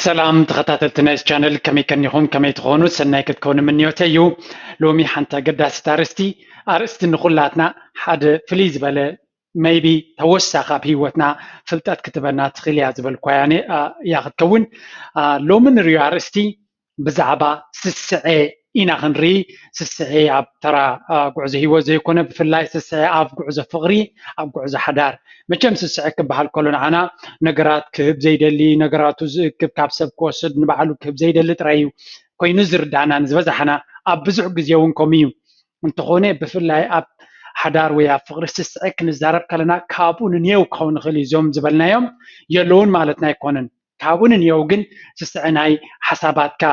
ሰላም ተኸታተልቲ ናይዚ ቻነል፣ ከመይ ከኒኹም? ከመይ ትኾኑ? ሰናይ ክትኮኑ ምንዮተይ እዩ። ሎሚ ሓንቲ ኣገዳሲት ኣርእስቲ፣ ኣርእስቲ ንኹላትና ሓደ ፍልይ ዝበለ maybe ተወሳኺ ኣብ ህይወትና ፍልጠት ክትበና ትኽእል እያ ዝበልኳያ እያ ክትከውን። ሎሚ ንሪኦ ኣርእስቲ ብዛዕባ ስስዐ ኢና ክንርኢ። ስስዐ ኣብ ተራ ጉዕዞ ህይወት ዘይኮነ፣ ብፍላይ ስስዐ ኣብ ጉዕዞ ፍቕሪ፣ ኣብ ጉዕዞ ሓዳር። መቸም ስስዐ ክበሃል ከሎ ንዓና ነገራት ክህብ ዘይደሊ፣ ነገራቱ ዝእክብ፣ ካብ ሰብ ክወስድ ንባዕሉ ክህብ ዘይደሊ ጥራይ እዩ ኮይኑ ዝርዳእና ንዝበዛሕና። ኣብ ብዙሕ ግዜ እውን ከምኡ እዩ። እንተኾነ ብፍላይ ኣብ ሓዳር ወይ ኣብ ፍቕሪ ስስዐ ክንዛረብ ከለና ካብኡ ንንየው ክኸውን ንኽእል እዩ። እዞም ዝበልናዮም የለውን ማለትና ኣይኮነን። ካብኡ ንንየው ግን ስስዐ ናይ ሓሳባትካ፣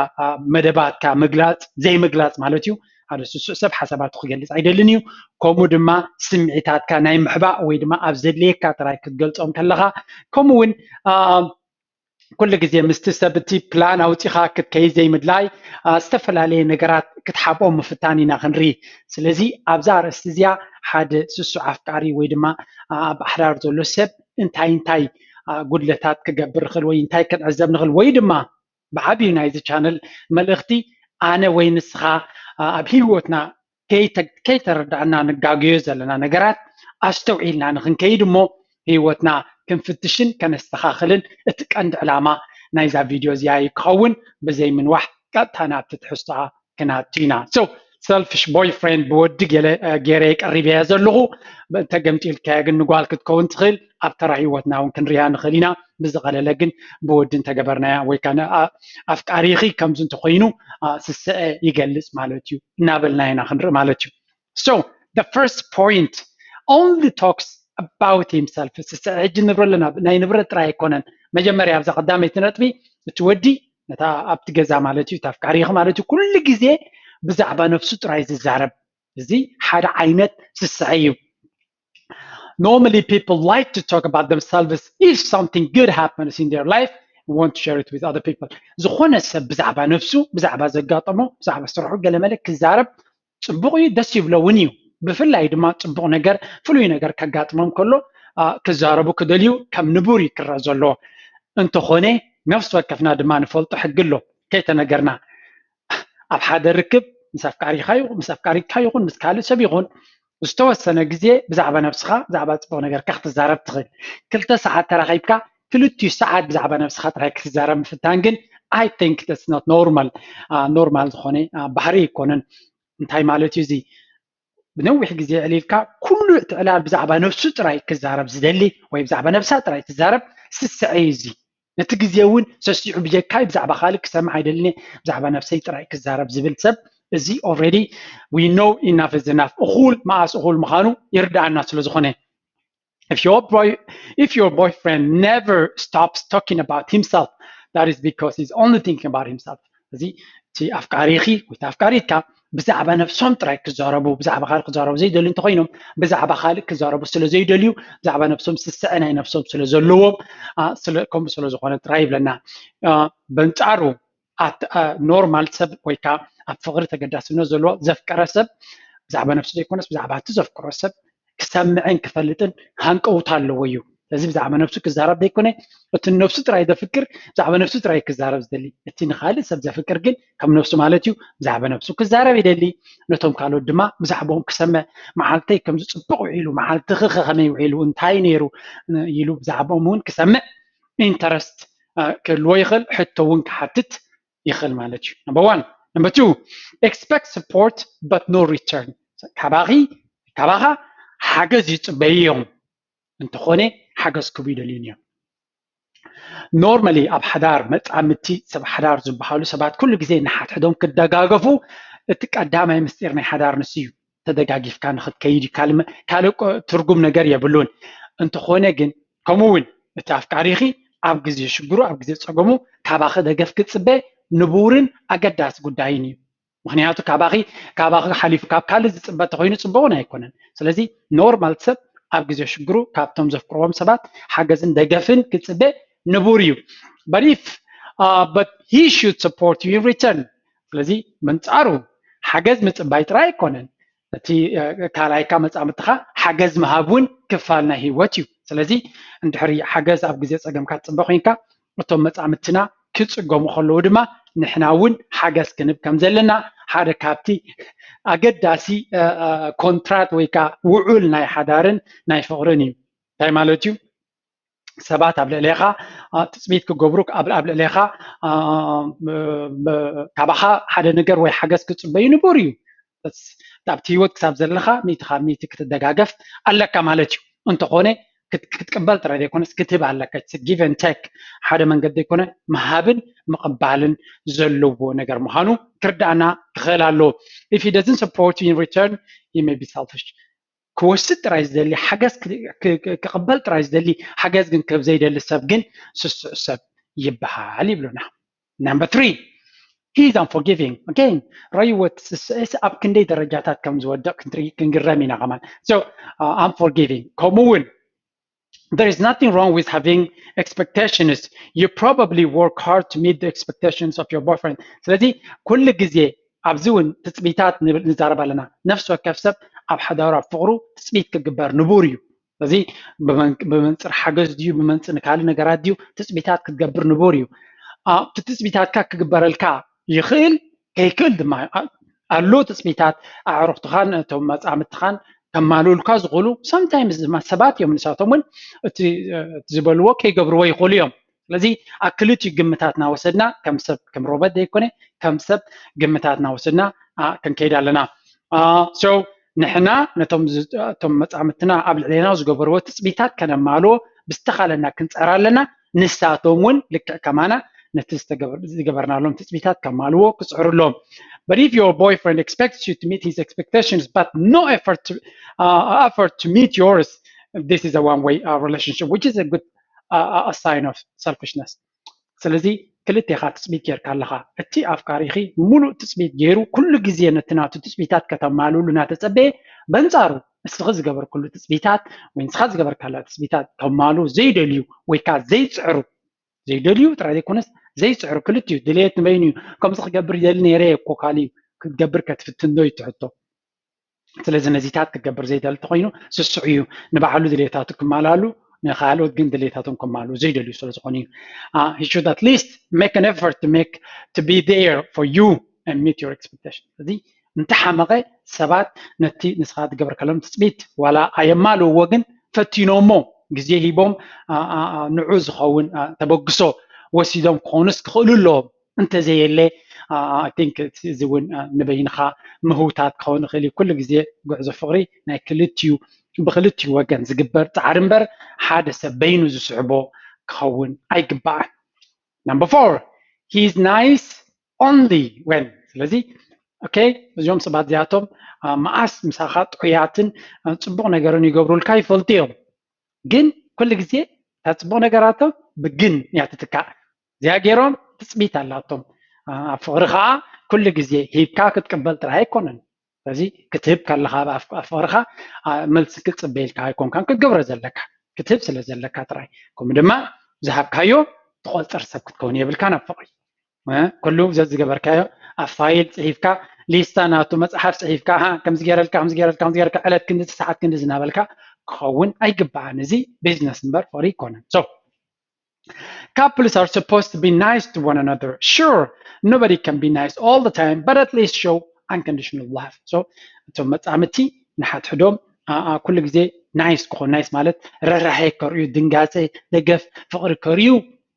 መደባትካ ምግላፅ ዘይምግላፅ ማለት እዩ። ሓደ ስሱዕ ሰብ ሓሳባቱ ክገልፅ ኣይደልን እዩ። ከምኡ ድማ ስምዒታትካ ናይ ምሕባእ ወይ ድማ ኣብ ዘድልየካ ጥራይ ክትገልፆም ከለኻ፣ ከምኡ እውን ኩሉ ግዜ ምስቲ ሰብ እቲ ፕላን ኣውፂኻ ክትከይድ ዘይምድላይ፣ ዝተፈላለየ ነገራት ክትሓብኦም ምፍታን ኢና ክንርኢ። ስለዚ ኣብዛ ኣርእስቲ እዚኣ ሓደ ስሱዕ ኣፍቃሪ ወይ ድማ ኣብ ኣሕዳር ዘሎ ሰብ እንታይ እንታይ ጉድለታት ክገብር ንኽእል ወይ እንታይ ክንዕዘብ ንኽእል ወይ ድማ ብዓብዩ ናይዚ ቻነል መልእኽቲ ኣነ ወይ ንስኻ ኣብ ህይወትና ከይተረዳእና ንጋገዮ ዘለና ነገራት ኣስተውዒልና ንክንከይድ እሞ ህይወትና ክንፍትሽን ከነስተኻኽልን እቲ ቀንዲ ዕላማ ናይዛ ቪድዮ እዚኣ እዩ ክኸውን። ብዘይ ምንዋሕ ቀጥታ ናብቲ ትሕዝቶኣ ክናቱ ኢና። So selfish boyfriend ብወዲ ገይረ ቀሪበያ ዘለኹ። እንተገምጢልካዮ ግን ንጓል ክትከውን ትኽእል። ኣብ ተራ ህይወትና እውን ክንሪኣ ንኽእል ኢና። ብዝቐለለ ግን ብወዲ እንተገበርናያ ወይ ከዓ ኣፍቃሪኺ ከምዚ እንተኮይኑ ስስዐ ይገልፅ ማለት እዩ እናበልና ኢና ክንርኢ ማለት እዩ። So the first point only talks about himself. ስስዐ ሕጂ ንብረ ኣለና፣ ናይ ንብረት ጥራይ ኣይኮነን። መጀመርያ ኣብዛ ቀዳመይቲ ነጥቢ እቲ ወዲ ነታ ኣብቲ ገዛ ማለት እዩ፣ እቲ ኣፍቃሪኺ ማለት እዩ፣ ኩሉ ግዜ ብዛዕባ ነፍሱ ጥራይ ዝዛረብ፣ እዚ ሓደ ዓይነት ስስዐ እዩ። Normally people like to talk about themselves if something good happens in their life, want to share it with other people. ዝኾነ ሰብ ብዛዕባ ነፍሱ፣ ብዛዕባ ዘጋጠሞ፣ ብዛዕባ ስርሑ ገለመለ ክዛረብ ፅቡቕ እዩ፣ ደስ ይብሎ እውን እዩ። ብፍላይ ድማ ፅቡቕ ነገር፣ ፍሉይ ነገር ከጋጥሞም ከሎ ክዛረቡ ክደልዩ ከም ንቡር እዩ ክረአ ዘለዎ። እንተኾነ ነፍሲ ወከፍና ድማ ንፈልጦ ሕጊ ኣሎ። ከይተነገርና ኣብ ሓደ ርክብ ምስ ኣፍቃሪኻ ይኹን ምስ ኣፍቃሪትካ ይኹን ምስ ካልእ ሰብ ይኹን ዝተወሰነ ግዜ ብዛዕባ ነብስኻ ብዛዕባ ፅቡቕ ነገርካ ክትዛረብ ትኽእል። ክልተ ሰዓት ተራኺብካ ክልቲኡ ሰዓት ብዛዕባ ነብስኻ ጥራይ ክትዛረብ ምፍታን ግን I think that's not normal። ኖርማል ዝኾነ ባህሪ ኣይኮነን። እንታይ ማለት እዩ እዚ? ብነዊሕ ግዜ ዕሊልካ ኩሉ እቲ ዕላል ብዛዕባ ነብሱ ጥራይ ክዛረብ ዝደሊ ወይ ብዛዕባ ነብሳ ጥራይ ትዛረብ ስስዐ እዩ እዚ። ነቲ ግዜ እውን ሰሲዑ ብጀካይ ብዛዕባ ካልእ ክሰምዕ ኣይደልን እየ፣ ብዛዕባ ነብሰይ ጥራይ ክዛረብ ዝብል ሰብ እዚ already we know enough is enough። እኹል መኣስ እኹል ምዃኑ ይርድኣና ስለ ዝኾነ። If your boy if your boyfriend never stops talking about himself, that is because he's only thinking about himself. እዚ እቲ ኣፍቃሪኺ ወይ ኣፍቃሪትካ ብዛዕባ ነብሶም ጥራይ ክዛረቡ፣ ብዛዕባ ካልእ ክዛረቡ ዘይደልዩ እንተኮይኖም፣ ብዛዕባ ካልእ ክዛረቡ ስለ ዘይደልዩ፣ ብዛዕባ ነብሶም ስስዐ ናይ ነብሶም ስለ ዘለዎም፣ ከምኡ ስለ ዝኾነ ጥራይ ይብለና። በንጻሩ ኖርማል ሰብ ወይ ከዓ ኣብ ፍቕሪ ተገዳስነት ዘለዎ ዘፍቀረ ሰብ ብዛዕባ ነብሱ ዘይኮነስ ብዛዕባ እቲ ዘፍቅሮ ሰብ ክሰምዕን ክፈልጥን ሃንቀውታ ኣለዎ እዩ። ስለዚ ብዛዕባ ነብሱ ክዛረብ ዘይኮነ፣ እቲ ነብሱ ጥራይ ዘፍቅር ብዛዕባ ነብሱ ጥራይ ክዛረብ ዝደሊ፣ እቲ ንኻልእ ሰብ ዘፍቅር ግን ከም ነብሱ ማለት እዩ ብዛዕባ ነብሱ ክዛረብ ይደሊ። ነቶም ካልኦት ድማ ብዛዕባኦም ክሰምዕ፣ መዓልተይ ከምዚ ፅቡቕ ውዒሉ፣ መዓልትኺ ከ ከመይ ውዒሉ፣ እንታይ ነይሩ ኢሉ ብዛዕባኦም እውን ክሰምዕ ኢንተረስት ክህልዎ ይኽእል፣ ሕቶ እውን ክሓትት ይኽእል ማለት እዩ። Number one። Number two, expect support but no return። ካባኺ ካባኻ ሓገዝ ይፅበዩ እዮም፣ እንተኾነ ሓገዝ ክቡ ይደልዩን እዮም። ኖርማሊ ኣብ ሓዳር መፃምድቲ ሰብ ሓዳር ዝበሃሉ ሰባት ኩሉ ግዜ ንሓድሕዶም ክደጋገፉ እቲ ቀዳማይ ምስጢር ናይ ሓዳር ንሱ እዩ። ተደጋጊፍካ ንክትከይድ እዩ። ካልእ ትርጉም ነገር የብሉን። እንተኾነ ግን ከምኡ እውን እቲ ኣፍቃሪኺ ኣብ ግዜ ሽግሩ ኣብ ግዜ ፀገሙ ካባኺ ደገፍ ክፅበ ንቡርን ኣገዳሲ ጉዳይን እዩ። ምክንያቱ ካባኺ ካባኺ ሓሊፉ ካብ ካልእ ዝፅበ ተኮይኑ ፅቡቅን ኣይኮነን። ስለዚ ኖርማል ሰብ ኣብ ግዜ ሽግሩ ካብቶም ዘፍቅርዎም ሰባት ሓገዝን ደገፍን ክፅበ ንቡር እዩ። But if uh, but he should support you in return። ስለዚ ምንፃሩ ሓገዝ ምፅባይ ጥራይ ኣይኮነን፣ እቲ ካልኣይካ መፃምድትኻ ሓገዝ ምሃብ እውን ክፋል ናይ ህይወት እዩ። ስለዚ እንድሕሪ ሓገዝ ኣብ ግዜ ፀገምካ ትፅበ ኮይንካ እቶም መፃምድትና ክፅገሙ ከለዉ ድማ ንሕና እውን ሓገዝ ክንብ ከም ዘለና ሓደ ካብቲ ኣገዳሲ ኮንትራት ወይ ከዓ ውዑል ናይ ሓዳርን ናይ ፍቕርን እዩ። እንታይ ማለት እዩ? ሰባት ኣብ ልዕሌኻ ትፅቢት ክገብሩ ኣብ ልዕሌኻ ካባኻ ሓደ ነገር ወይ ሓገዝ ክፅበዩ ንቡር እዩ። ኣብቲ ህይወት ክሳብ ዘለኻ ሚእቲ ካብ ሚእቲ ክትደጋገፍ ኣለካ ማለት እዩ። እንተኾነ ክትቅበል ጥራይ ዘይኮነስ ክትህብ ኣለካ። ጊቭ ኤንድ ቴክ ሓደ መንገዲ ዘይኮነ ምሃብን ምቕባልን ዘለዎ ነገር ምዃኑ ክርዳእና ክኽእል ኣለዎ። If he doesn't support you in return, he may be selfish. ክወስድ ጥራይ ዝደሊ ሓገዝ ክቕበል ጥራይ ዝደሊ ሓገዝ ግን ክህብ ዘይደሊ ሰብ ግን ስሱዕ ሰብ ይበሃል ይብሉና። Number three, he is unforgiving. Again, ረይወት ስስዕስ ኣብ ክንደይ ደረጃታት ከም ዝወድቕ ክንግረም ኢና ከማን። So, unforgiving. ከምኡ እውን there is nothing wrong with having expectations. You probably work hard to meet the expectations of your boyfriend. ስለዚ ኩሉ ግዜ ኣብዚ እውን ትፅቢታት ንዛረብ ኣለና። ነፍሲ ወከፍ ሰብ ኣብ ሓዳሩ ኣብ ፍቕሩ ትፅቢት ክግበር ንቡር እዩ። ስለዚ ብመንፅር ሓገዝ ድዩ ብመንፅር ንካልእ ነገራት ድዩ ትፅቢታት ክትገብር ንቡር እዩ። እቲ ትፅቢታትካ ክግበረልካ ይኽእል ከይክእል ድማ ኣሎ። ትፅቢታት ኣዕሩኽትኻን እቶም መፃምድትኻን ከማልኡልካ ዝኽእሉ sometimes ድማ ሰባት እዮም። ንሳቶም እውን እቲ ዝበልዎ ከይገብርዎ ይኽእሉ እዮም። ስለዚ ኣብ ክልቲኡ ግምታት እናወሰድና ከም ሰብ ከም ሮበት ዘይኮነ ከም ሰብ ግምታት እናወሰድና ክንከይድ ኣለና። So ንሕና ነቶም እቶም መፃምድትና ኣብ ልዕሌና ዝገበርዎ ትፅቢታት ከነማልዎ ብዝተኻለና ክንፀር ኣለና። ንሳቶም እውን ልክዕ ከማና ነቲ ዝገበርናሎም ትፅቢታት ከማልዎ ክፅዕሩ ኣለዎም። But if your boyfriend expects you to meet his expectations but no effort to, uh, effort to meet yours, this is a one way uh, relationship, which is a good uh, a sign of selfishness. ስለዚ ክልቴኻ ትፅቢት ጌርካ ኣለኻ። እቲ ኣፍቃሪኺ ሙሉእ ትፅቢት ገይሩ ኩሉ ግዜ ነቲ ናቱ ትፅቢታት ከተማልኡሉ እናተፀበየ በንፃሩ እስኺ ዝገበርኩሉ ትፅቢታት ወይ ንስኻ ዝገበርካላ ትፅቢታት ከማልኡ ዘይደልዩ ወይ ከዓ ዘይፅዕሩ ዘይደልዩ ጥራይ ዘይኮነስ ዘይፅዕሩ ክልቲኡ ድሌት ንበይኑ እዩ። ከምዚ ክገብር ይደሊ ነይረ እኮ ካልእ እዩ ክትገብር ከትፍትን ዶ እዩ ትሕቶ። ስለዚ ነዚታት ክገብር ዘይደሊ ተኮይኑ ስስዑ እዩ። ንባዕሉ ድሌታቱ ክማላሉ ንካልኦት ግን ድሌታቶም ክማሉ ዘይደልዩ ስለ ዝኾኑ እዩ። He should at least make an effort to make to be there for you and meet your expectation። እዚ እንተሓመቐ ሰባት ነቲ ንስኻ ትገብርከሎም ትፅቢት ዋላ ኣየማልእዎ ግን ፈቲኖሞ ግዜ ሂቦም ንዑ ዝኸውን ተበግሶ ወሲዶም ክኾኑስ ክኽእሉ ኣለዎም። እንተዘየለ I think እዚ እውን ንበይንኻ ምህውታት ክኸውን ይኽእል እዩ። ኩሉ ግዜ ጉዕዞ ፍቕሪ ናይ ክልቲኡ ብክልቲኡ ወገን ዝግበር ፃዕሪ እምበር ሓደ ሰብ በይኑ ዝስዕቦ ክኸውን ኣይግባኣን። Number four, he is nice only when ስለዚ okay እዚኦም ሰባት እዚኣቶም መዓስ ምሳኻ ጥዑያትን ፅቡቕ ነገርን ይገብሩልካ ይፈልጡ እዮም። ግን ኩሉ ግዜ እታ ፅቡቕ ነገራቶም ብግን እያ ትትካእ። እዚኣ ገይሮም ትፅቢት ኣላቶም። ኣብ ፍቕሪ ከዓ ኩሉ ግዜ ሂብካ ክትቅበል ጥራይ ኣይኮነን። ስለዚ ክትህብ ከለካ ኣብ ፍቕርካ መልሲ ክትፅበየልካ ኣይኮንካን ክትገብሮ ዘለካ ክትህብ ስለ ዘለካ ጥራይ። ከምኡ ድማ ዝሃብካዮ ትቆፅር ሰብ ክትከውን የብልካን ኣብ ፍቕሪ። ኩሉ ዘዝገበርካዮ ኣብ ፋይል ፅሒፍካ ሊስታ ናቱ መፅሓፍ ፅሒፍካ ከምዚ ገይረልካ ከምዚ ገይረልካ ከምዚ ገይረልካ ዕለት ክንዲ ሰዓት ክንዲ ዝናበልካ ክኸውን ኣይግባኣን። እዚ ቢዝነስ እምበር ፍቕሪ ኣይኮነን። So couples are supposed to be nice to one another. Sure, nobody can be nice all the time, but at least show unconditional love. So እቶም መፃምድቲ ንሓድሕዶም ኩሉ ግዜ ናይስ ክኾኑ ናይስ ማለት ርህራሄ ከርእዩ ድንጋፀ ደገፍ ፍቕሪ ከርእዩ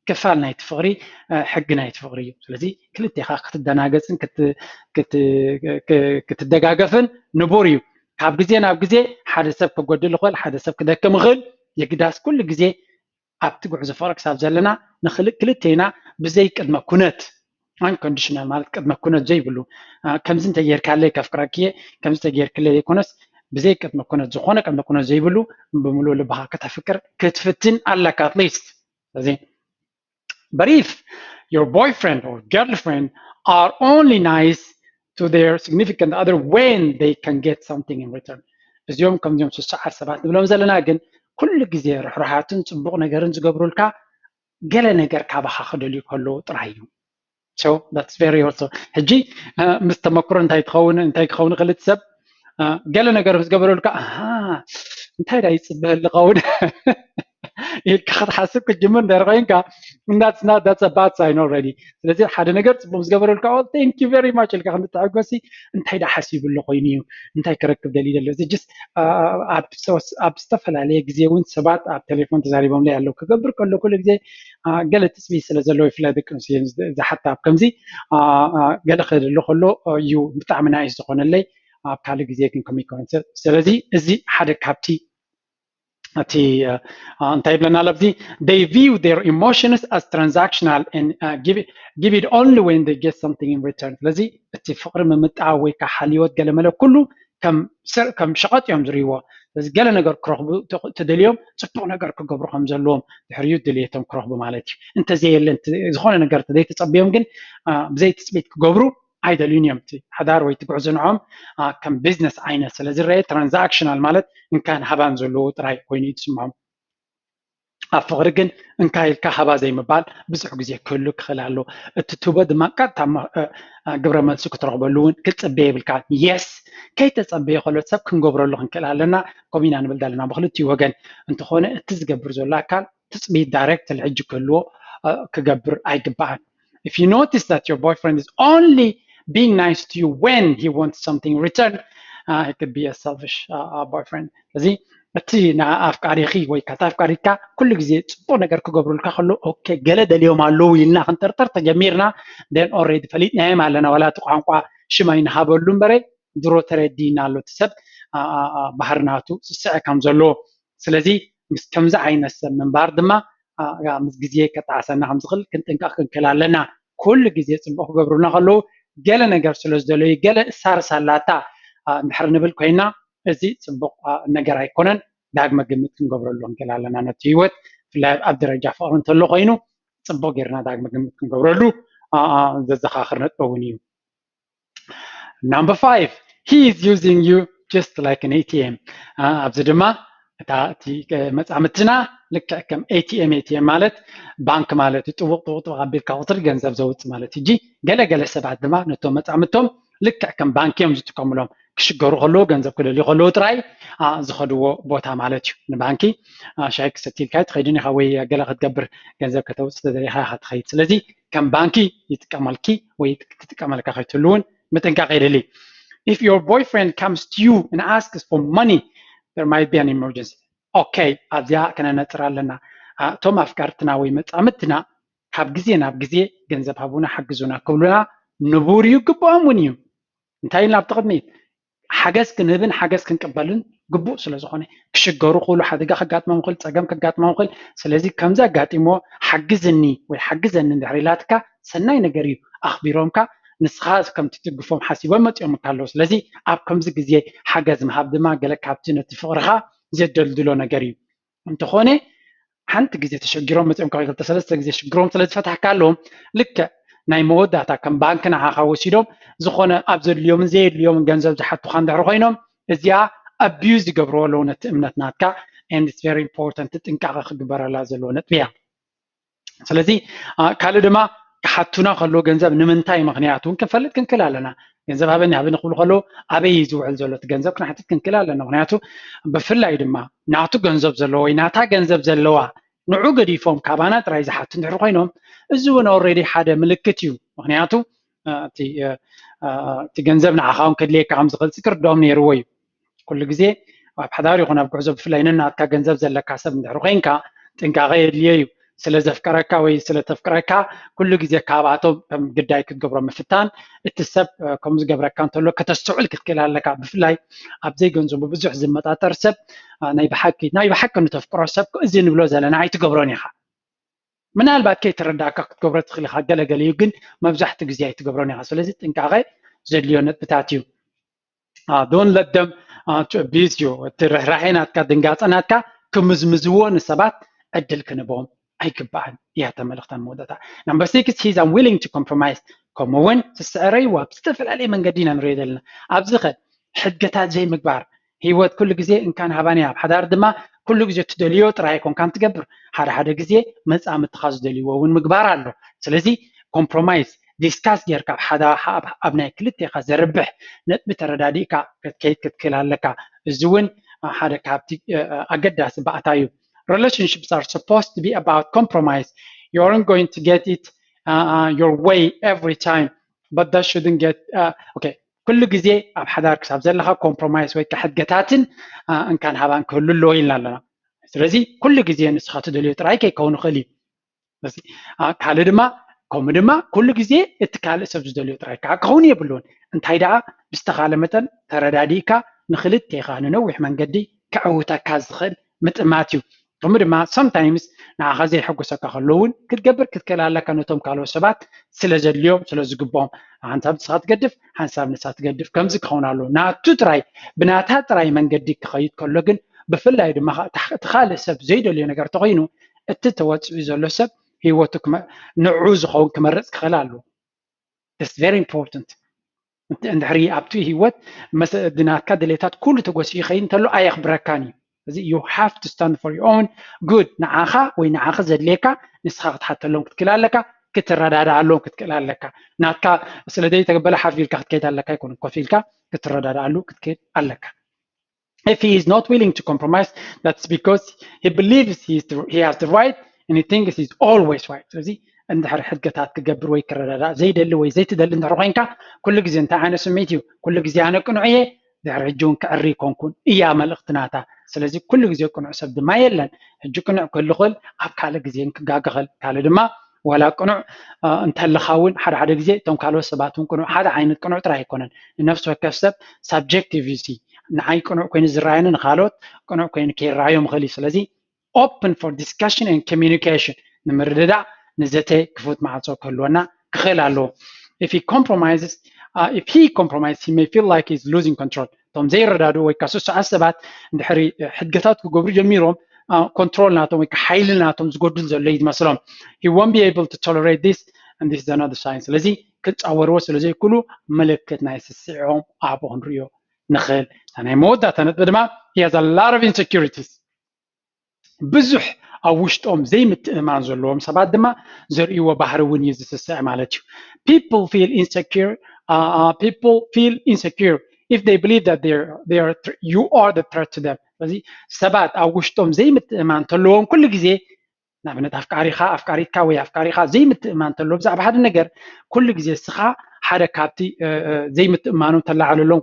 ክፋል ናይቲ ፍቕሪ ሕጊ ናይቲ ፍቕሪ እዩ። ስለዚ ክልቴኻ ክትደናገፅን ክትደጋገፍን ንቡር እዩ። ካብ ግዜ ናብ ግዜ ሓደ ሰብ ክጎድል ይኽእል፣ ሓደ ሰብ ክደክም ይኽእል። የግዳስ ኩሉ ግዜ ኣብቲ ጉዕዞ ፍቕሪ ክሳብ ዘለና ንክልቴና ብዘይ ቅድመ ኩነት unconditional ማለት ቅድመ ኩነት ዘይብሉ ከምዚ እንተጌርካለይ ከፍቅረክየ ከምዚ እንተጌርክለይ ዘይኮነስ ብዘይ ቅድመ ኩነት ዝኾነ ቅድመ ኩነት ዘይብሉ ብምሉእ ልብኻ ከተፍቅር ክትፍትን ኣለካ at least። ስለዚ But if your boyfriend or girlfriend are only nice to their significant other when they can get something in return እዚኦም ከምዚኦም ስሱዓት ሰባት ንብሎም ዘለና ግን ኩሉ ግዜ ርሕሩሓትን ፅቡቕ ነገርን ዝገብሩልካ ገለ ነገር ካባኻ ክደልዩ ከለዉ ጥራይ እዩ። So that's very also ሕጂ ምስ ተመክሮ እንታይ ትኸውን እንታይ ክኸውን ክልት ሰብ ገለ ነገር ምስ ገበረልካ እንታይ ዳ ይፅበሃል ዝኸውን ኢልካ ክትሓስብ ክትጅምር እንድሕር ኮይንካ that's not that's a bad sign already። ስለዚ ሓደ ነገር ፅቡቅ ምስ ገበረልካ thank you very much ኢልካ ከምትተሐጎሲ እንታይ ዳ ሓሲቡ ኣሎ ኮይኑ እዩ፣ እንታይ ክረክብ ደልዩ ዘሎ እዚ just ኣብ ዝተፈላለየ ግዜ እውን ሰባት ኣብ ቴሌፎን ተዛሪቦም ላይ ኣለዉ ክገብር ከሎ ኩሉ ግዜ ገለ ትፅቢት ስለ ዘለዎ ይፍላይ ደቂ ኣንስትዮ ዝሓታ ኣብ ከምዚ ገለ ክህልሎ ከሎ እዩ ብጣዕሚ ናይስ ዝኾነለይ ኣብ ካልእ ግዜ ግን ከምኡ ይኮነ። ስለዚ እዚ ሓደ ካብቲ እቲ እንታይ ይብለና ኣሎ ኣብዚ they view their emotions as transactional and give it only when they get something in return። ስለዚ እቲ ፍቅሪ ምምጣው ወይ ከዓ ሓልዮት ገለመለ ኩሉ ከም ሸቐጥ እዮም ዝርእይዎ። ስለዚ ገለ ነገር ክረኽቡ ተደልዮም ፅቡቅ ነገር ክገብሩ ከም ዘለዎም ድሕሪኡ ድልየቶም ክረኽቡ ማለት እዩ። እንተዘየለ ዝኾነ ነገር ተዘይተፀብዮም ግን ብዘይ ትፅቢት ክገብሩ ኣይደልዩን እዮም። እቲ ሓዳር ወይ እቲ ጉዕዞ ንዖም ከም ቢዝነስ ዓይነት ስለ ዝረአ ትራንዛክሽናል ማለት እንካን ሃባን ዘለዎ ጥራይ ኮይኑ እዩ ዝስምዖም። ኣብ ፍቅሪ ግን እንካ ኢልካ ሃባ ዘይምባል ብዙሕ ግዜ ክህሉ ክኽእል ኣሎ። እቲ ትህቦ ድማ ቀጥታ ግብረ መልሲ ክትረኽበሉ እውን ክትፅበ የብልካ። የስ ከይተፀበየ ከሎ ሰብ ክንገብረሉ ክንክእል ኣለና። ከምኡ ኢና ንብል ዘለና ብክልቲኡ ወገን። እንተኾነ እቲ ዝገብር ዘሎ ኣካል ትፅቢት ዳይሬክት ሕጂ ክህልዎ ክገብር ኣይግባኣን። If you notice that your boyfriend is only being nice to you when he wants something in return, uh, he could be a selfish uh, uh, boyfriend. እዚ እቲ ንኣፍቃሪኺ ወይ ካታ ኣፍቃሪካ ኩሉ ግዜ ፅቡቅ ነገር ክገብሩልካ ከሎ ኦኬ ገለ ደልዮም ኣለዉ ኢልና ክንጥርጥር ተጀሚርና then already ፈሊጥናዮም ኣለና። ዋላ እቲ ቋንቋ ሽም ኣይንሃበሉ እምበረ ድሮ ተረዲና ኣሎ እቲ ሰብ ባህርናቱ ስስዐ ከም ዘለዎ። ስለዚ ምስ ከምዚ ዓይነት ሰብ ምንባር ድማ ምስ ግዜ ከጣዕሰና ከም ዝኽእል ክንጥንቀቕ ክንክእል ኣለና። ኩሉ ግዜ ፅቡቅ ክገብሩልና ከለዉ ገለ ነገር ስለ ዝደለዩ ገለ እሳርስ ኣላታ እንድሕር ንብል ኮይና እዚ ፅቡቅ ነገር ኣይኮነን። ዳግመ ግምት ክንገብረሉ ክንክእል ኣለና ነቲ ህይወት ብፍላይ ኣብ ደረጃ ፍቅሪ እንተሎ ኮይኑ ፅቡቅ ጌርና ዳግመ ግምት ክንገብረሉ ዘዘኻኽር ነጥቢ እውን እዩ። Number five, he is using you just like an A T M. ኣብዚ ድማ እታ እቲ መጻምትና ልክዕ ከም A T M፣ A T M ማለት ባንክ ማለት እዩ። ጥቡቅ ጥቡቅ ጥቡቅ ኣቢልካ ቁፅሪ ገንዘብ ዘውፅእ ማለት እዩ። ገለ ገለ ሰባት ድማ ነቶም መጻምቶም ልክዕ ከም ባንክ እዮም ዝጥቀምሎም። ክሽገሩ ከለዉ ገንዘብ ክደልዩ ከለዉ ጥራይ ዝኸድዎ ቦታ ማለት እዩ። ንባንኪ ሻሂ ክሰቲ ኢልካ ትኸይድን ኢኻ ወይ ገለ ክትገብር ገንዘብ ከተውፅእ ተደሊኻ ኢኻ ትኸይድ። ስለዚ ከም ባንኪ ይጥቀመልኪ ወይ ክትጥቀመልካ ከይትህሉ እውን ምጥንቃቕ የድሊ። If your boyfriend comes to you and asks for money, there might be an emergency. ኦኬ ኣብዚኣ ከነነፅር ኣለና። እቶም ኣፍቀርትና ወይ መፃምድትና ካብ ግዜ ናብ ግዜ ገንዘብ ሃቡና ሓግዙና ክብሉና ንቡር እዩ፣ ግብኦም እውን እዩ። እንታይ ኢልና ኣብቲ ቅድሚት ሓገዝ ክንህብን ሓገዝ ክንቅበልን ግቡእ ስለ ዝኾነ ክሽገሩ ክብሉ ሓደጋ ከጋጥሞም ይኽእል፣ ፀገም ከጋጥሞም ይኽእል። ስለዚ ከምዚ ኣጋጢሞ ሓግዝኒ ወይ ሓግዘኒ እንድሕር ኢላትካ ሰናይ ነገር እዩ። ኣኽቢሮምካ ንስኻ ከም ትድግፎም ሓሲቦም መፂኦም ኣለዉ። ስለዚ ኣብ ከምዚ ግዜ ሓገዝ ምሃብ ድማ ገለ ካብቲ ነቲ ፍቕርኻ ዘደልድሎ ነገር እዩ። እንተኾነ ሓንቲ ግዜ ተሸጊሮም መፂኦም ካብ ክልተ ሰለስተ ግዜ ሽግሮም ስለ ዝፈታሕካሎም ልክዕ ናይ መወዳእታ ከም ባንክ ንዓኻ ወሲዶም ዝኾነ ኣብ ዘድልዮምን ዘየድልዮምን ገንዘብ ዝሓቱኻ እንድሕር ኮይኖም እዚኣ ኣቢዩዝ ይገብርዎ ኣለዉ ነቲ እምነት ናትካ። And it's very important ጥንቃቐ ክግበረላ ዘለዎ ነጥቢ እያ። ስለዚ ካልእ ድማ ክሓቱና ከለዉ ገንዘብ ንምንታይ ምኽንያት እውን ክንፈልጥ ክንክእል ኣለና። ገንዘብ ሃበኒ ሃበኒ ክብሉ ከለዉ ኣበይ እዩ ዝውዕል ዘሎ እቲ ገንዘብ ክንሓትት ክንክእል ኣለና። ምክንያቱ ብፍላይ ድማ ናቱ ገንዘብ ዘለዎ ወይ ናታ ገንዘብ ዘለዋ ንዑ ገዲፎም ካባና ጥራይ ዝሓቱ እንድሕር ኮይኖም እዚ እውን ኦልሬዲ ሓደ ምልክት እዩ። ምክንያቱ እቲ ገንዘብ ንዓኻ እውን ከድልየካ ከም ዝኽእል ክርድኦም ነይርዎ እዩ። ኩሉ ግዜ ኣብ ሓዳር ይኹን ኣብ ጉዕዞ ብፍላይ ነናትካ ገንዘብ ዘለካ ሰብ እንድሕር ኮይንካ ጥንቃቐ የድልዮ እዩ። ስለ ዘፍቀረካ ወይ ስለ ተፍቅረካ ኩሉ ግዜ ካብኣቶም ከም ግዳይ ክትገብሮ ምፍታን እቲ ሰብ ከምኡ ዝገብረካ እንተሎ ከተስተውዕል ክትክእል ኣለካ። ብፍላይ ኣብ ዘይገንዘቡ ብዙሕ ዝመጣጠር ሰብ ናይ ብሓቂ ናይ ብሓቂ ንተፍቅሮ ሰብ እዚ ንብሎ ዘለና ኣይትገብሮን ኢኻ። ምናልባት ከይተረዳእካ ክትገብሮ ትኽእል ኢኻ ገለገለ እዩ፣ ግን መብዛሕትኡ ግዜ ኣይትገብሮን ኢኻ። ስለዚ ጥንቃቐ ዘድልዮ ነጥብታት እዩ። Don't let them to abuse you። እቲ ርሕራሄ ናትካ ድንጋፀ ናትካ ክምዝምዝዎ ንሰባት ዕድል ክንቦም ኣይግባእን እያ ተመልክተን መወዳእታ። Number six, he's unwilling to compromise። ከምኡ እውን ዝስዕረይዎ ኣብ ዝተፈላለየ መንገዲ ኢና ንሪኦ ዘለና። ኣብዚ ኸ ሕድገታት ዘይምግባር፣ ህይወት ኩሉ ግዜ እንካን ሃባን እያ። ኣብ ሓዳር ድማ ኩሉ ግዜ ትደልዮ ጥራይ ኣይኮንካን ትገብር። ሓደ ሓደ ግዜ መፃምድትኻ ዝደልይዎ እውን ምግባር ኣሎ። ስለዚ ኮምፕሮማይዝ ዲስካስ ጌርካ ኣብ ሓደ ኣብ ናይ ክልቴኻ ዘርብሕ ነጥቢ ተረዳዲእካ ክትከይድ ክትክእል ኣለካ። እዚ እውን ሓደ ካብቲ ኣገዳሲ ባእታ እዩ። relationships are supposed to be about compromise. You aren't going to get it uh, uh, your way every time, but that shouldn't get uh, okay. ኩሉ ግዜ ኣብ ሓዳር ክሳብ ዘለካ ኮምፕሮማይስ ወይ ከዓ ሕድገታትን እንካን ሃባን ክህሉ ኣለዎ ኢልና ኣለና። ስለዚ ኩሉ ግዜ ንስኻ ትደልዮ ጥራይ ከይከውን ይኽእል እዩ። ካልእ ድማ ከምኡ ድማ ኩሉ ግዜ እቲ ካልእ ሰብ ዝደልዮ ጥራይ ከዓ ክኸውን የብሉን። እንታይ ደኣ ብዝተኻለ መጠን ተረዳዲእካ ንክልቴኻ ንነዊሕ መንገዲ ከዕውተካ ዝኽእል ምጥማት እዩ። ከምኡ ድማ sometimes ንዓኻ ዘይሕጉሰካ ከሎ እውን ክትገብር ክትክእል ኣለካ፣ ነቶም ካልኦት ሰባት ስለ ዘድልዮም ስለ ዝግብኦም። ሓንሳብ ንስኻ ትገድፍ፣ ሓንሳብ ንሳ ትገድፍ። ከምዚ ክኸውን ኣለዎ። ናቱ ጥራይ ብናታ ጥራይ መንገዲ ክኸይድ ከሎ ግን ብፍላይ ድማ እቲ ካልእ ሰብ ዘይደልዮ ነገር ተኾይኑ እቲ ተወፂኡ ዘሎ ሰብ ህይወቱ ንዑ ዝኸውን ክመርፅ ክኽእል ኣለዎ። That's very important። እንድሕሪ ኣብቲ ህይወት ናትካ ድሌታት ኩሉ ተጎሲኡ ይኸይድ እንተሎ ኣየኽብረካን እዩ። እዚ you have to stand for your own good። ንዓኻ ወይ ንዓኺ ዘድልየካ ንስኻ ክትሓተሎም ክትክእል ኣለካ፣ ክትረዳድኣሎም ክትክእል ኣለካ። ናትካ ስለ ዘይተገበለ ሓፍ ኢልካ ክትከይድ ኣለካ ኣይኮነን፣ ኮፍ ኢልካ ክትረዳድኣሉ ክትክእል ኣለካ። If he is not willing to compromise, that's because he believes he, is the, he has the right and he thinks he's always right. ስለዚ እንድሕር ሕድገታት ክገብር ወይ ክረዳዳእ ዘይደሊ ወይ ዘይትደሊ እንድሕር ኮይንካ ኩሉ ግዜ እንታይ ዓይነት ስምዒት እዩ? ኩሉ ግዜ ኣነ ቅኑዕ እየ፣ ድሕሪ ሕጂ እውን ክዕሪ ይኮንኩን እያ መልእኽቲ ናታ። ስለዚ ኩሉ ግዜ ቅኑዕ ሰብ ድማ የለን። ሕጂ ቅኑዕ ክህሉ ክእል ኣብ ካልእ ግዜ ክጋገ ክእል ካልእ ድማ ዋላ ቅኑዕ እንተለካ እውን ሓደ ሓደ ግዜ እቶም ካልኦት ሰባት እውን ቅኑዕ ሓደ ዓይነት ቅኑዕ ጥራይ ኣይኮነን። ንነፍሲ ወከፍ ሰብ ሳብጀክቲቭ እዩ። ንዓይ ቅኑዕ ኮይኑ ዝረኣየኒ ንካልኦት ቅኑዕ ኮይኑ ከይረኣዮም ይኽእል እዩ። ስለዚ open for discussion and communication ንምርድዳእ ንዘተ ክፉት ማዕፆ ክህልወና ክኽእል ኣለዎ። If he compromises, uh, if he compromises, he may feel like he's losing control. እቶም ዘይረዳድኡ ወይ ከዓ ስሱዓት ሰባት እንድሕሪ ሕድገታት ክገብሩ ጀሚሮም ኮንትሮል ናቶም ወይ ከዓ ሓይሊ ናቶም ዝጎድል ዘሎ እዩ ዝመስሎም። He won't be able to tolerate this and this is another sign. ስለዚ ክፃወርዎ ስለ ዘይክእሉ ምልክት ናይ ስስዕኦም ኣብኡ ክንሪኦ ንኽእል። ናይ መወዳእታ ነጥቢ ድማ he has a lot of insecurities። ብዙሕ ኣብ ውሽጦም ዘይምትእማን ዘለዎም ሰባት ድማ ዘርእይዎ ባህሪ እውን እዩ ዝስስዕ ማለት እዩ። People feel insecure, uh, people feel insecure if they believe that they are, they are, you are the threat to them. ስለዚ ሰባት ኣብ ውሽጦም ዘይምትእማን እንተለዎም ኩሉ ግዜ ንኣብነት ኣፍቃሪኻ ኣፍቃሪትካ ወይ ኣፍቃሪኻ ዘይምትእማን እንተሎ ብዛዕባ ሓደ ነገር ኩሉ ግዜ እስኻ ሓደ ካብቲ ዘይምትእማኖም ተላዓለሎም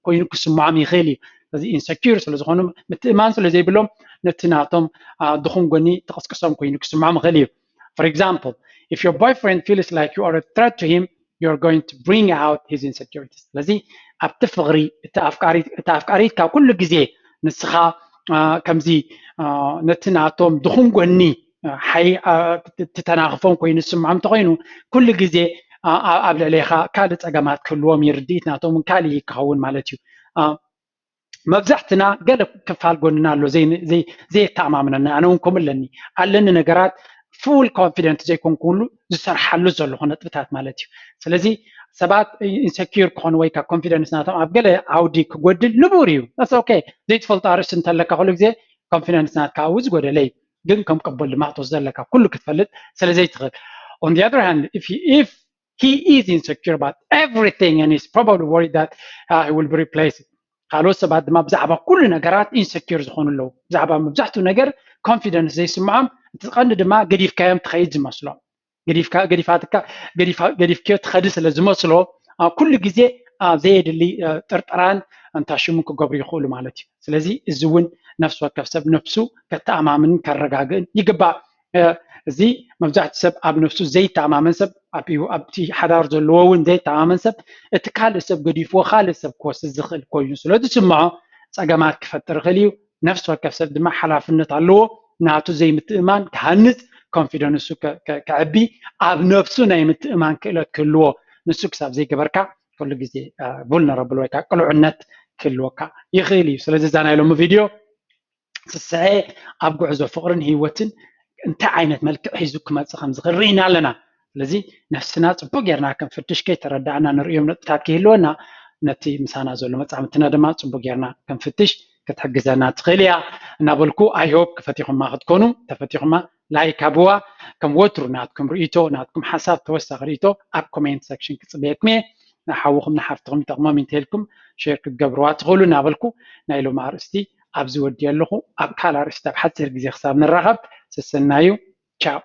ኮይኑ ክስምዖም ይኽእል እዩ። ስለዚ ኢንሰኪር ስለዝኾኑ ምትእማን ስለ ዘይብሎም ነቲ ናቶም ድኹም ጎኒ ተቐስቅሶም ኮይኑ ክስምዖም ይኽእል እዩ። For example, if your boyfriend feels like you are a threat to him, you're going to bring out his insecurities. ስለዚ ኣብቲ ፍቕሪ እቲ ኣፍቃሪትካ ኩሉ ግዜ ንስኻ ከምዚ ነቲ ናቶም ድኹም ጎኒ ትተናኽፎም ኮይኑ ዝስምዖም እንተኾይኑ ኩሉ ግዜ ኣብ ልዕሌኻ ካልእ ፀገማት ክህልዎም እዩ። ርድኢት ናቶም እውን ካልእ ክኸውን ማለት እዩ። መብዛሕትና ገለ ክፋል ጎንና ኣሎ ዘየተኣማምነና። ኣነ እውን ከምኡ ኣለኒ ኣለኒ ነገራት ፉል ኮንፊደንት ዘይኮንኩሉ ዝሰርሓሉ ዘለኹ ነጥብታት ማለት እዩ። ስለዚ ሰባት ኢንሰኪር ክኾኑ ወይ ከዓ ኮንፊደንስ ናቶም ኣብ ገለ ዓውዲ ክጎድል ንቡር እዩ። ኦኬ ዘይትፈልጦ ኣርእስቲ እንተለካ ኩሉ ግዜ ኮንፊደንስ ናትካ ኣብኡ ዝጎደለ እዩ። ግን ከም ቅቡል ድማ ክትወስዶ ኣለካ ኩሉ ክትፈልጥ ስለ ዘይትኽእል። On the other hand, if he, if he is insecure about everything and is probably worried that uh, he will be replaced ካልኦት ሰባት ድማ ብዛዕባ ኩሉ ነገራት ኢንሰኪር ዝኾኑ ኣለዉ። ብዛዕባ መብዛሕትኡ ነገር ኮንፊደንስ ዘይስምዖም እቲ ቀንዲ ድማ ገዲፍካዮም ትኸይድ ዝመስሎም። ገዲፍካ ገዲፋትካ ገዲፍክዮ ትኸዲ ስለ ዝመስሎ ኩሉ ግዜ ዘየድሊ ጥርጠራን እንታሽሙን ክገብሩ ይኽእሉ ማለት እዩ። ስለዚ እዚ እውን ነፍሲ ወከፍ ሰብ ነፍሱ ከተኣማምንን ከረጋግእን ይግባእ። እዚ መብዛሕትኡ ሰብ ኣብ ነፍሱ ዘይተኣማመን ሰብ ኣብቲ ሓዳር ዘለዎ እውን ዘይተኣማመን ሰብ እቲ ካልእ ሰብ ገዲፍዎ ካልእ ሰብ ክወስድ ዝኽእል ኮይኑ ስለ ዝስምዖ ፀገማት ክፈጥር ይኽእል እዩ። ነፍሲ ወከፍ ሰብ ድማ ሓላፍነት ኣለዎ ናቱ ዘይምትእማን ክሃንፅ ኮንፊደንሱ ከዕቢ ኣብ ነፍሱ ናይ ምትእማን ክእለት ክህልዎ ንሱ ክሳብ ዘይገበርካ ኩሉ ግዜ ቡልነረብል ወይ ከዓ ቅልዑነት ክህልወካ ይኽእል እዩ። ስለዚ እዛ ናይ ሎሚ ቪድዮ ስስዐ ኣብ ጉዕዞ ፍቕርን ህይወትን እንታይ ዓይነት መልክዕ ሒዙ ክመፅእ ከም ዝኽእል ርኢና ኣለና። ስለዚ ነፍስና ፅቡቅ ጌርና ክንፍትሽ ከይተረዳእና ንርእዮም ነጥብታት ከይህልወና ነቲ ምሳና ዘሎ መፃምድትና ድማ ፅቡቅ ጌርና ክንፍትሽ ክትሕግዘና ትኽእል እያ እናበልኩ I hope ክፈቲኹማ ክትኮኑ ተፈቲኹማ ላይክ ሃብዋ። ከም ወትሩ ናትኩም ርእይቶ ናትኩም ሓሳብ ተወሳኺ ርእይቶ ኣብ ኮሜንት ሰክሽን ክፅበየኩም እየ። ንሓውኹም ንሓፍትኹም ይጠቕሞም እንተልኩም ሼር ክትገብርዋ ትኽእሉ እናበልኩ ናይ ሎም ኣርእስቲ ኣብዚ ወዲ ኣለኹ። ኣብ ካልእ ኣርእስቲ ኣብ ሓፂር ግዜ ክሳብ ንራኸብ ሰሰናዩ። ቻው።